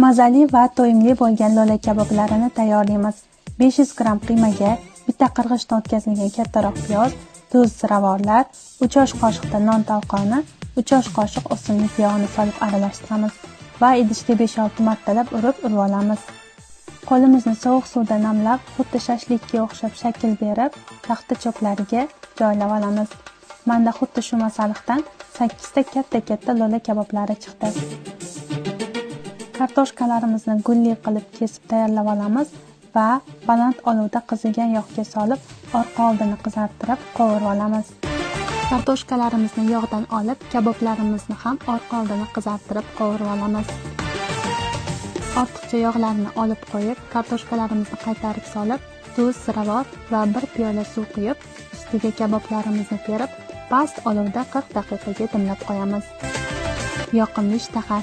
Mazali va to'yimli bo'lgan lo'la kaboblarini tayyorlaymiz. 500 gramm qiymaga bitta qirg'ichdan o'tkazilgan kattaroq piyoz, tuz, ziravorlar, 3 osh qoshiqda non tolqoni, 3 osh qoshiq o'simlik yog'ini solib aralashtiramiz va idishga 5-6 martalab urib olamiz. Qo'limizni sovuq suvda namlab, xuddi shashlikka o'xshab shakl berib, taxta cho'plariga joylab olamiz. Menda xuddi shu masalliqdan 8 ta katta-katta lo'la kaboblari chiqdi. Kartoshkalarimizni gulli qilib kesib tayyorlab olamiz va baland olovda qizigan yog'ga solib, orqa oldini qizartirib qovurib olamiz. Kartoshkalarimizni yog'dan olib, kaboblarimizni ham orqa oldini qizartirib qovurib olamiz. Ortiqcha yog'larni olib qo'yib, kartoshkalarimizni qaytarib solib, tuz, ziravor va 1 piyola suv quyib, ustiga kaboblarimizni terib, past olovda 40 daqiqaga dimlab qo'yamiz. Yoqimli ishtaha.